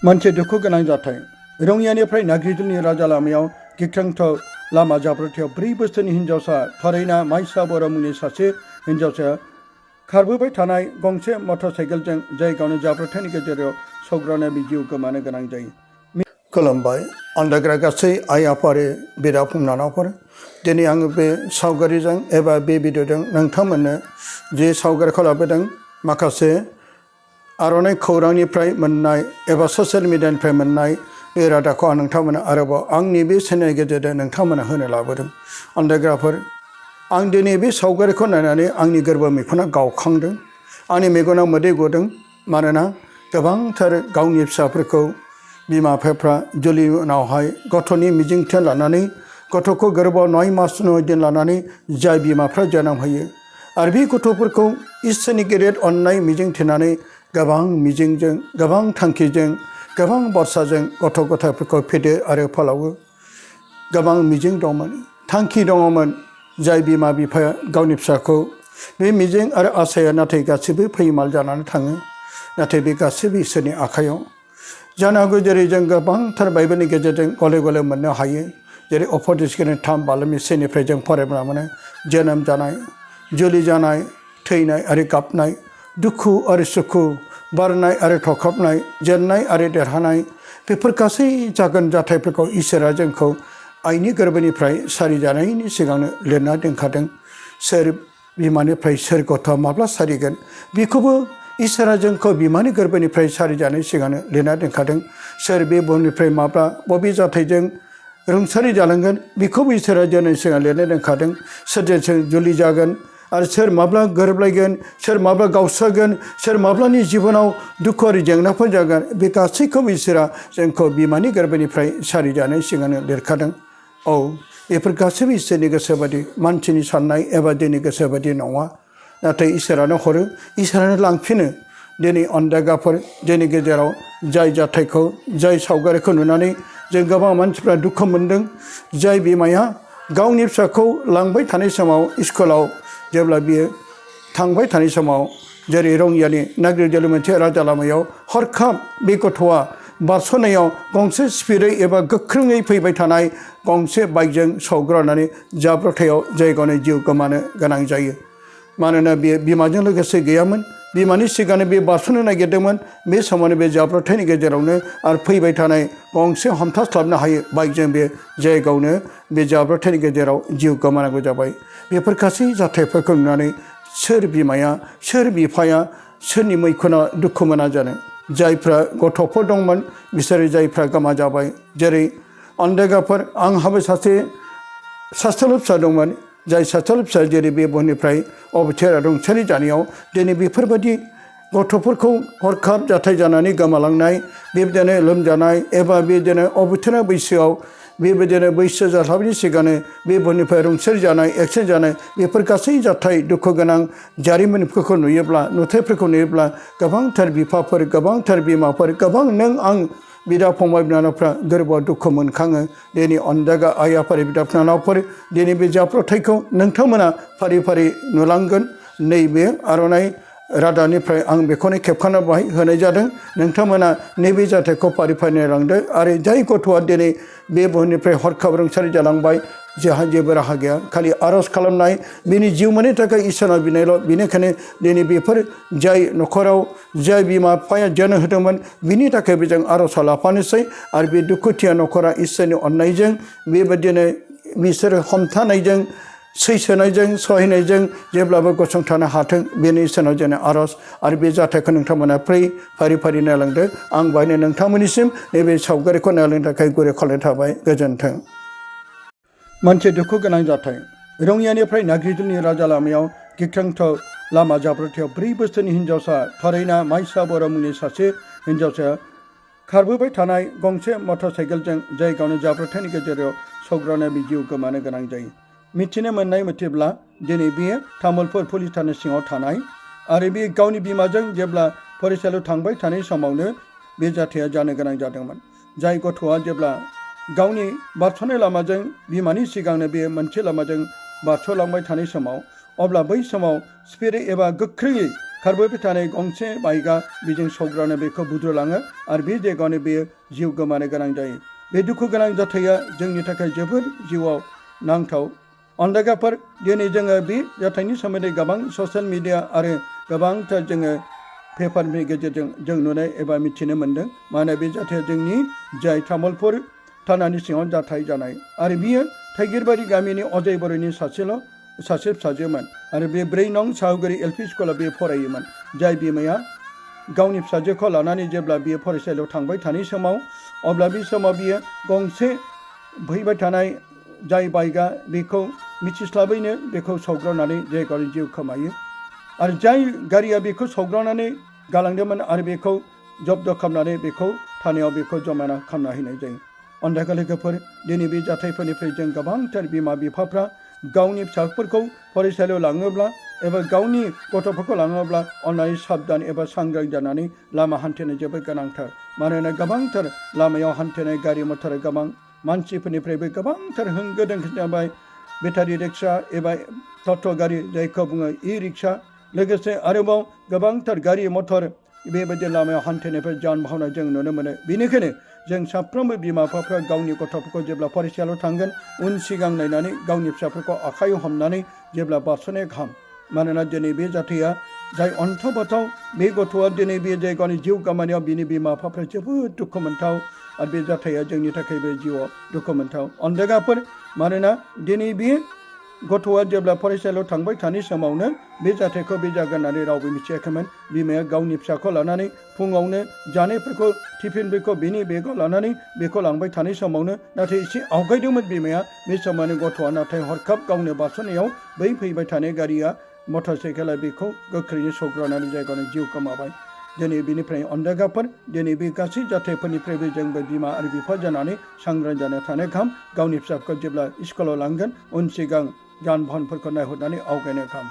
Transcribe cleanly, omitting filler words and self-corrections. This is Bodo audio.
मोनसे दुखु गोनां जाथाय रङियानिफ्राय नाग्रिजुलनि राजा लामायाव गिख्रंथाव लामा जाब्रबथायाव 4 बोसोरनि हिन्जावसा थरैना माइसा बर' मुंनि सासे हिन्जावसाया खारबोबाय थानाय गंसे मटरसाइकेलजों जायगायावनो जाब्रबथायनि गेजेराव सौग्रावनानै जिउ गोमानो गोनां जायो। खुलुमबाय आन्दाग्रा गासै आइ आफारि बिदा फंबायफोर, दिनै आङो बे सावगारिजों एबा बे भिडिअजों नोंथांमोननो जे सावगारिखौ लाबोदों माखासे आर'नाइ खौरांनिफ्राय मोननाय एबा ससियेल मिडियानिफ्राय मोननाय बे रादाबखौ आं नोंथांमोननो आरोबाव आंनि बे चेनेलनि गेजेरजों नोंथांमोननो होनो लाबोदों। आन्दायग्राफोर, आं दिनै बे सावगारिखौ नायनानै आंनि गोरबो मैखुना गावखांदों, आंनि मेगनाव मोदै गदों। मानोना गोबांथार गावनि फिसाफोरखौ बिमा बिफाफ्रा जुलिनि उनावहाय गथ'नि मिजिंथिं लानानै गथ'खौ गोरबोआव 9 मास 9 दिन लानानै जाय बिमाफ्रा जोनोम होयो आरो बे गथ'फोरखौ इसोरनि गेदेर अननाय मिजिंथिनानै गोबां मिजिंजों, गोबां थांखिजों, गोबां बरसाजों गथ' गथायफोरखौ फेदेर आरो फोलावो। गोबां मिजिं दंमोन, थांखि दङमोन जाय बिमा बिफाया गावनि फिसाखौ बे मिजिं आरो आसाया नाथाय गासैबो फैमाल जानानै थाङो। नाथाय बे गासैबो इसोरनि आखायाव। जानो हागौ जेरै जों गोबांथार बाइबेलनि गेजेरजों गले गले मोननो हायो, जेरै अपदेशगिरि 3 बालमि सेनिफ्राय जों फरायब्ला मोनो जोनोम जानाय, जुलि जानाय, थैनाय आरो गाबनाय, दुखु आरो सुखु, बारनाय आरो थख्रबनाय, जेननाय आरो देरहानाय, बेफोर गासै जागोन जाथायफोरखौ इसोरा जोंखौ आइनि गोरबोनिफ्राय सारिजानायनि सिगांनो लिरना दोनखादों। सोर बिमानिफ्राय सोर गथ'आ माब्ला सारिगोन बेखौबो इसोरा जोंखौ बिमानि गोरबोनिफ्राय सारिजानाय सिगांनो लिरना दोनखादों। सोर बे बुहुमनिफ्राय माब्ला बबे जाथायजों रुंसारि जालांगोन बेखौबो इसोरा जोंनि सिगां लिरना दोनखादों। सोरजों जुलि जागोन आरो सोर माब्ला गोरोबलायगोन, सोर माब्ला गावस्रागोन, सोर माब्लानि जिबनाव दुखु आरो जेंनाफोर जागोन, बे गासैखौबो इसोरा जोंखौ बिमानि गोरबोनिफ्राय सारिजानाय सिगांनो लिरखादों। औ, बेफोर गासैबो इसोरनि गोसो बादि, मानसिनि साननाय एबा जोंनि गोसो बादि नङा। नाथाय इसोरानो हरो, इसोरानो लांफिनो। दिनै अनदायग्राफोर, जोंनि गेजेराव जाय जाथायखौ, जाय सावगारिखौ नुनानै जों गोबां मानसिफ्रा दुखु मोनदों। जाय बिमाया गावनि फिसाखौ लांबाय थानाय समाव स्कुलाव जेब्ला बियो थांबाय थानाय समाव, जेरै रङियानि नाग्रिजुलि मोनसे राजा लामायाव हरखाब बे गथ'आ बारस'नायाव गंसे स्पिडै एबा गोख्रोङै फैबाय थानाय गंसे बाइकजों सौग्रावनानै जाब्रबथायाव जायगायावनो जिउ गोमानो गोनां जायो। मानोना बियो बिमाजों लोगोसे गैयामोन, बिमानि सिगांनो बे बारस'नो नागिरदोंमोन। बे समावनो बे जाब्रबथायनि गेजेरावनो आरो फैबाय थानाय गंसे हमथास्लाबनो हायै बाइकजों बे जायगायावनो बे जाब्रबथायनि गेजेराव जिउ गोमानांगौ जाबाय। बेफोर गासै जाथायफोरखौ नुनानै सोर बिमाया, सोर बिफाया, सोरनि मैखुना दुखु मोना जानो? जायफ्रा गथ'फोर दंमोन बिसोरो जायफ्रा गोमा जाबाय। जेरै अनदायग्राफोर, आंहाबो सासेल' फिसा दंमोन, जाय सासेल' फिसा जेरै बे बुहुमनिफ्राय अबथिरा रुंसारि जानायाव दिनै बेफोरबायदि गथ'फोरखौ हरखाब जाथाय जानानै गोमालांनाय, बेबायदिनो लोमजानाय एबा बेबायदिनो अबथिरा बैसोआव बेबायदिनो बैसो जास्लाबैनि सिगांनो बे बुहुमनिफ्राय रुंसारि जानाय, एक्सिडेन्ट जानाय, बेफोर गासै जाथाय दुखु गोनां जारिमिनफोरखौ नुयोब्ला, नुथायफोरखौ नुयोब्ला गोबांथार बिफाफोर, गोबांथार बिमाफोर, गोबां नों आं बिदा फंबाय बिनानावफ्रा गोरबोआव दुखु मोनखाङो। दिनै अनदायग्रा आइ आफारि बिदा बिनानावफोर, दिनै बे जाब्रबथायखौ नोंथांमोना फारि फारि नुलांगोन। नैबे आर'नाइ रादाबनिफ्राय आं बेखौनो खेबखाना बाहाय होनाय जादों। नोंथांमोना नैबे जाथायखौ फारि फारि नायलांदो। आरो जाय गथ'आ दिनै बे बुहुमनिफ्राय हरखाब रुंसारि जालांबाय, जोंहा जेबो राहा गैया, खालि आर'ज खालामनाय, बिनि जिउ मोननो थाखाय इसोरनाव बिनायल'। बेनिखायनो दिनै बेफोर जाय न'खराव जाय बिमा बिफाया जोनोम होदोंमोन बिनि थाखायबो जों आर'जआव लाफानोसै। आरो बे दुखुथिया न'खरा इसोरनि अननायजों बेबायदिनो बिसोरो हमथानायजों, सैसोनायजों, सहायनायजों जेब्लाबो गसंथानो हाथों, बेनि इसोरनाव जोंनि आर'ज। आरो बे जाथायखौ नोंथांमोना फारि फारि नायलांदो। आं बाहायनो नोंथांमोननिसिम नैबे सावगारिखौ नायलांनो थाखाय गुरै खावलायनाय थाबाय। गोजोन्थों। मोनसे दुखु गोनां जाथाय रङियानिफ्राय नाग्रिजुलनि राजा लामायाव गिख्रंथाव लामा जाब्रबथायाव 4 बोसोरनि हिन्जावसा थरैना माइसा बर' मुंनि सासे हिन्जावसाया खारबोबाय थानाय गंसे मटरसाइकेलजों जायगायावनो जाब्रबथायनि गेजेराव सौग्रावनानै जिउ गोमानो गोनां जायो। मिथिनो मोननाय मथेब्ला दिनै बेयो तामुलपुर पुलिस थाना सिङाव थानाय आरो बे गावनि बिमाजों जेब्ला फरायसालियाव थांबाय थानाय समावनो बे जाथाया जानो गोनां जादोंमोन। जाय गथ'आ जेब्ला गावनि बारस'नाय लामाजों बिमानि सिगांनो बे मोनसे लामाजों बारस'लांबाय थानाय समाव, अब्ला बै समाव स्पिडै एबा गोख्रैयै खारबोबाय थानाय गंसे बाइकआ बेजों सौग्रावना बेखौ बुद्रुलाङो आरो बे जायगायावनो बेयो जिउ गोमानो गोनां जायो। बे दुखु गोनां जाथाया जोंनि थाखाय जोबोद जिउआव नांथाव। अनदागाफोर दिनै जोङो बे जाथायनि सोमोन्दै गोबां ससियेल मिडिया आरो गोबांथार जोङो पेपारनि गेजेरजों जों नुनाय एबा मिथिनो मोन्दों। मानोना बे जाथाया जोंनि जाय तामुलपुर थानानि सिङाव जाथाय जानाय आरो बियो थाइगिरबारि गामिनि अजय बर'नि सासे फिसाजोमोन आरो बे 4 नं साहुगुरि LP स्कुलाव बे फरायोमोन। जाय बिमाया गावनि फिसाजोखौ लानानै जेब्ला बियो फरायसालियाव थांबाय थानाय समाव अब्ला बे समाव बियो गंसे फैबाय थानाय जाय बाइकआ बेखौ मिथिस्लाबैनो बेखौ सौग्रावनानै जायगायाव जिउ खोमायो आरो जाय गारिया बेखौ सौग्रावनानै गालांदोंमोन आरो बेखौ जब्द खालामनानै बेखौ थानायाव बेखौ जमायना खालामना होनाय जायो। अनदागा लोगोफोर दिनै बे जाथायफोरनिफ्राय जों गोबांथार बिमा बिफाफ्रा गावनि फिसाफोरखौ फरायसालियाव लाङोब्ला एबा गावनि गथ'फोरखौ लाङोब्ला अननानै साबधान एबा सांग्रां जानानै लामा हान्थिनो जोबोद गोनांथार। मानोना गोबांथार लामायाव हान्थिनाय गारि मटर गोबां मानसिफोरनिफ्रायबो गोबांथार होंगो दोंगो जाबाय। बेटारि रिक्सा एबा टट' गारि जायखौ बुङो इ-रिक्सा लोगोसे आरोबाव गोबांथार गारि मटर बेबायदि लामायाव हान्थिनायफोर जान-बाहना जों नुनो मोनो। बेनिखायनो जों साफ्रोमबो बिमा बिफाफ्रा गावनि गथ'फोरखौ जेब्ला फरायसालियाव थांगोन उन सिगां नायनानै गावनि फिसाफोरखौ आखाइयाव हमनानै जेब्ला बारस'नाया गाहाम। मानोना दिनै बे जाथाया जाय अन्थाव बाथाव बे गथ'आ दिनै बे जायगानि जिउ गोमानायाव बिनि बिमा बिफाफ्रा जोबोद दुखु मोनथाव आरो बे जाथाया जोंनि थाखायबो जिउआव दुखु मोनथाव। अनदागाफोर मानोना दिनै बे गथ'आ जेब्ला फरायसालियाव थांबाय थानाय समावनो बे जाथायखौ बे जागोन होननानै रावबो मिथियाखैमोन। बिमाया गावनि फिसाखौ लानानै फुङावनो जानायफोरखौ टिफिनफोरखौ बेनि बेगाव लानानै बेखौ लांबाय थानाय समावनो नाथाय एसे आवगायदोंमोन बिमाया। बे समावनो गथ'आ नाथाय हरखाब गावनो बारस'नायाव बै फैबाय थानाय गारिया मटर साइकेला बेखौ गोख्रैनो सौग्रावनानै जायगायावनो जिउ गोमाबाय। दिनै बेनिफ्राय अनदागाफोर दिनै बे गासै जाथायफोरनिफ्रायबो जोंबो बिमा आरो बिफा जानानै सांग्रां जाना थानो गाहाम। गावनि फिसाखौ जेब्ला स्कुलाव लांगोन उन सिगां जान-बाहनफोरखौ नायहरनानै आवगायनो गाहाम।